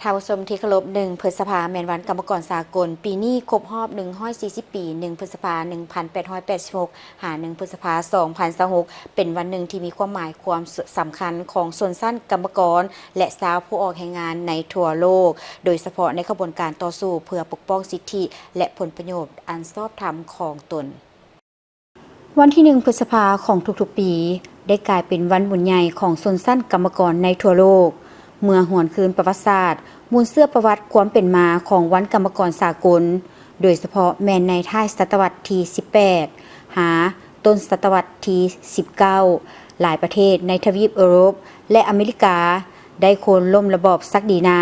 ທ່ານຜູ້ຊົມທີ່ເຄົາລົບ, ໜຶ່ງ ພຶດສະພາ ແມ່ນວັນກຳມະກອນສາກົນ. ປີນີ້ຄົບຮອບ ໜຶ່ງຮ້ອຍສີ່ສິບ ປີ, ໜຶ່ງ ພຶດສະພາ ໜຶ່ງພັນແປດຮ້ອຍແປດສິບຫົກ ຫາ ໜຶ່ງ ພຶດສະພາ ສອງພັນຊາວຫົກ ເປັນວັນໜຶ່ງທີ່ມີຄວາມໝາຍຄວາມສຳຄັນຂອງຊົນຊັ້ນກຳມະກອນ ແລະ ຊາວຜູ້ອອກແຮງງານໃນທົ່ວໂລກ, ໂດຍສະເພາະໃນຂະບວນການຕໍ່ສູ້ເພື່ອປົກປ້ອງສິດທິ ແລະ ຜົນປະໂຫຍດອັນຊອບທຳຂອງຕົນ. ວັນທີໜຶ່ງ ພຶດສະພາຂອງທຸກໆປີ ໄດ້ກາຍເປັນວັນບຸນໃຫຍ່ຂອງຊົນຊັ້ນກຳມະກອນໃນທົ່ວໂລກ. ເມື່ອຫວນຄືນປະຫວັດສາດ, ມູນເຊື້ອປະຫວັດຄວາມເປັນມາຂອງວັນກຳມະກອນສາກົນ, ໂດຍສະເພາະແມ່ນໃນທ້າຍສະຕະວັດທີສິບແປດ ຫາຕົ້ນສະຕະວັດທີສິບເກົ້າ, ຫຼາຍປະເທດໃນທະວີບເອີຣົບ ແລະ ອາເມລິກາ ໄດ້ໂຄ່ນລົ້ມລະບອບສັກດີນາ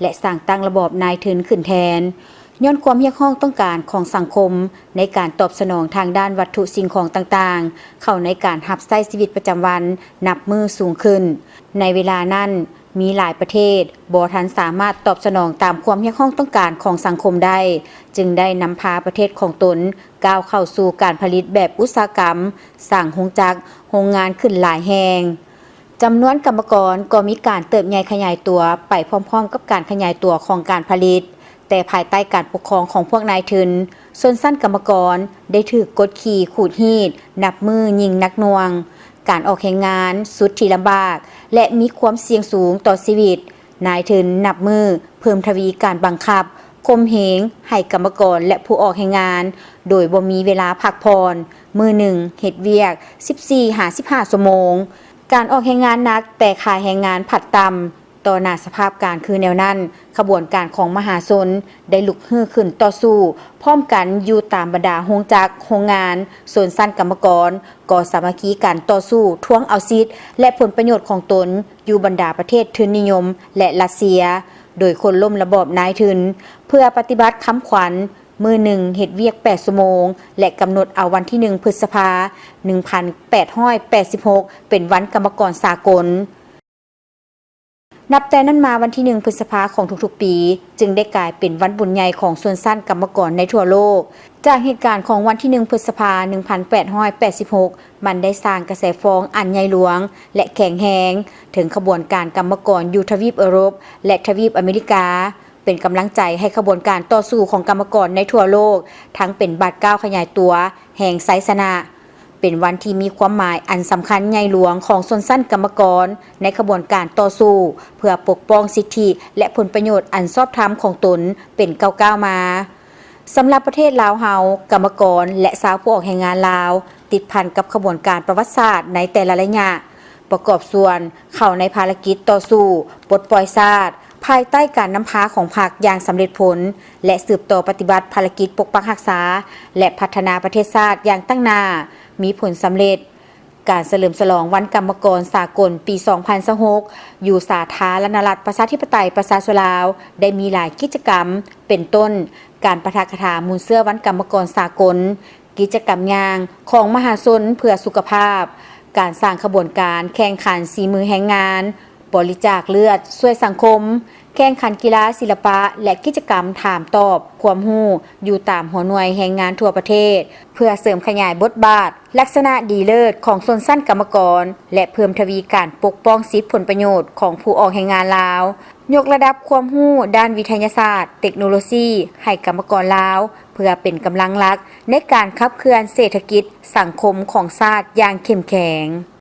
ແລະ ສ້າງຕັ້ງລະບອບນາຍທຶນຂຶ້ນແທນ. ຍ້ອນຄວາມຮຽກຮ້ອງຕ້ອງການຂອງສັງຄົມໃນການຕອບສະໜອງທາງດ້ານວັດຖຸສິ່ງຂອງຕ່າງໆ ເຂົ້າໃນການຮັບໃຊ້ຊີວິດປະຈຳວັນນັບມື້ສູງຂຶ້ນ. ໃນເວລານັ້ນ, ມີຫຼາຍປະເທດບໍ່ທັນສາມາດຕອບສະໜອງຕາມຄວາມຮຽກຮ້ອງຕ້ອງການຂອງສັງຄົມໄດ້, ຈຶ່ງໄດ້ນຳພາປະເທດຂອງຕົນກ້າວເຂົ້າສູ່ການຜະລິດແບບອຸດສາຫະກຳ, ສ້າງໂຮງຈັກ, ໂຮງງານຂຶ້ນຫຼາຍແຫ່ງ. ຈຳນວນກຳມະກອນກໍມີການເຕີບໃຫຍ່ຂະຫຍາຍຕົວໄປພ້ອມໆກັບການຂະຫຍາຍຕົວຂອງການຜະລິດ, ແຕ່ພາຍໃຕ້ການປົກຄອງຂອງພວກນາຍທຶນ, ຊົນຊັ້ນກຳມະກອນໄດ້ຖືກກົດຂີ່ຂູດຮີດນັບມື້ຍິ່ງໜັກໜ່ວງ. ການອອກແຮງງານສຸດທີ່ລຳບາກ ແລະ ມີຄວາມສ່ຽງສູງຕໍ່ຊີວິດ. ນາຍທຶນນັບມື້ເພີ່ມທະວີການບັງຄັບ, ຂົ່ມເຫງໃຫ້ກຳມະກອນ ແລະ ຜູ້ອອກແຮງງານ ໂດຍບໍ່ມີເວລາພັກຜ່ອນ, ມື້ໜຶ່ງເຮັດວຽກສິບສີ່ຫາສິບຫ້າຊົ່ວໂມງ. ການອອກແຮງງານໜັກ ແຕ່ຄ່າແຮງງານພັດຕ່ຳ. ຕໍ່ໜ້າສະພາບການຄືແນວນັ້ນ, ຂະບວນການຂອງມະຫາຊົນໄດ້ລຸກຮືຂຶ້ນຕໍ່ສູ້ພ້ອມກັນຢູ່ຕາມບັນດາໂຮງຈັກ, ໂຮງງານ, ຊົນຊັ້ນກຳມະກອນ ກໍສາມັກຄີກັນຕໍ່ສູ້ທວງເອົາສິດ ແລະ ຜົນປະໂຫຍດຂອງຕົນຢູ່ບັນດາປະເທດທຶນນິຍົມ ແລະ ຣັດເຊຍ, ໂດຍໂຄ່ນລົ້ມລະບອບນາຍທຶນ ເພື່ອປະຕິບັດຄຳຂວັນ ມື້ໜຶ່ງເຮັດວຽກແປດຊົ່ວໂມງ ແລະ ກຳນົດເອົາວັນທີໜຶ່ງ ພຶດສະພາ ໜຶ່ງພັນແປດຮ້ອຍແປດສິບຫົກ ເປັນວັນກຳມະກອນສາກົນ. ນັບແຕ່ນັ້ນມາ, ວັນທີໜຶ່ງ ພຶດສະພາຂອງທຸກໆປີ ຈຶ່ງໄດ້ກາຍເປັນວັນບຸນໃຫຍ່ຂອງຊົນຊັ້ນກຳມະກອນໃນທົ່ວໂລກ. ຈາກເຫດການຂອງວັນທີໜຶ່ງ ພຶດສະພາ ໜຶ່ງພັນແປດຮ້ອຍແປດສິບຫົກ ມັນໄດ້ສ້າງກະແສຟອງອັນໃຫຍ່ຫຼວງ ແລະ ແຂງແຮງ ເຖິງຂະບວນການກຳມະກອນຢູ່ທະວີບເອີຣົບ ແລະ ທະວີບອາເມລິກາ, ເປັນກຳລັງໃຈໃຫ້ຂະບວນການຕໍ່ສູ້ຂອງກຳມະກອນໃນທົ່ວໂລກ ທັງເປັນບາດກ້າວຂະຫຍາຍຕົວແຫ່ງໄຊຊະນະ. ເປັນວັນທີ່ມີຄວາມໝາຍອັນສຳຄັນໃຫຍ່ຫຼວງຂອງຊົນຊັ້ນກຳມະກອນໃນຂະບວນການຕໍ່ສູ້ເພື່ອປົກປ້ອງສິດທິ ແລະ ຜົນປະໂຫຍດອັນຊອບທຳຂອງຕົນເປັນກ້າວໆມາ. ສຳລັບປະເທດລາວເຮົາ, ກຳມະກອນ ແລະ ຊາວຜູ້ອອກແຮງງານລາວ ຕິດພັນກັບຂະບວນການປະຫວັດສາດໃນແຕ່ລະໄລຍະ, ປະກອບສ່ວນເຂົ້າໃນພາລະກິດຕໍ່ສູ້ປົດປ່ອຍຊາດ ພາຍໃຕ້ການນຳພາຂອງພັກຢ່າງສຳເລັດຜົນ ແລະ ສືບຕໍ່ປະຕິບັດພາລະກິດປົກປັກຮັກສາ ແລະ ພັດທະນາປະເທດຊາດຢ່າງຕັ້ງໜ້າ, ມີຜົນສຳເລັດ. ການສະເຫຼີມສະຫຼອງວັນກຳມະກອນສາກົນປີສອງພັນຊາວຫົກ ຢູ່ສາທາລະນະລັດປະຊາທິປະໄຕປະຊາຊົນລາວ ໄດ້ມີຫຼາຍກິດຈະກຳ ເປັນຕົ້ນ ການປາຖະກະຖາມູນເຊື້ອວັນກຳມະກອນສາກົນ, ກິດຈະກຳຍ່າງຂອງມະຫາຊົນເພື່ອສຸຂະພາບ, ການສ້າງຂະບວນການແຂ່ງຂັນສີມືແຮງງານ, ບໍລິຈາກເລືອດຊ່ວຍສັງຄົມ, ແຂ່ງຂັນກິລາ, ສິລະປະ ແລະ ກິດຈະກຳຖາມຕອບຄວາມຮູ້ຢູ່ຕາມຫົວໜ່ວຍແຮງງານທົ່ວປະເທດ ເພື່ອເສີມຂະຫຍາຍບົດບາດ, ລັກສະນະດີເລີດຂອງຊົນຊັ້ນກຳມະກອນ ແລະ ເພີ່ມທະວີການປົກປ້ອງສິດຜົນປະໂຫຍດຂອງຜູ້ອອກແຮງງານລາວ, ຍົກລະດັບຄວາມຮູ້ດ້ານວິທະຍາສາດ, ເຕັກໂນໂລຊີໃຫ້ກຳມະກອນລາວ ເພື່ອເປັນກຳລັງຫຼັກໃນການຂັບເຄື່ອນເສດຖະກິດສັງຄົມຂອງຊາດຢ່າງເຂັ້ມແຂງ.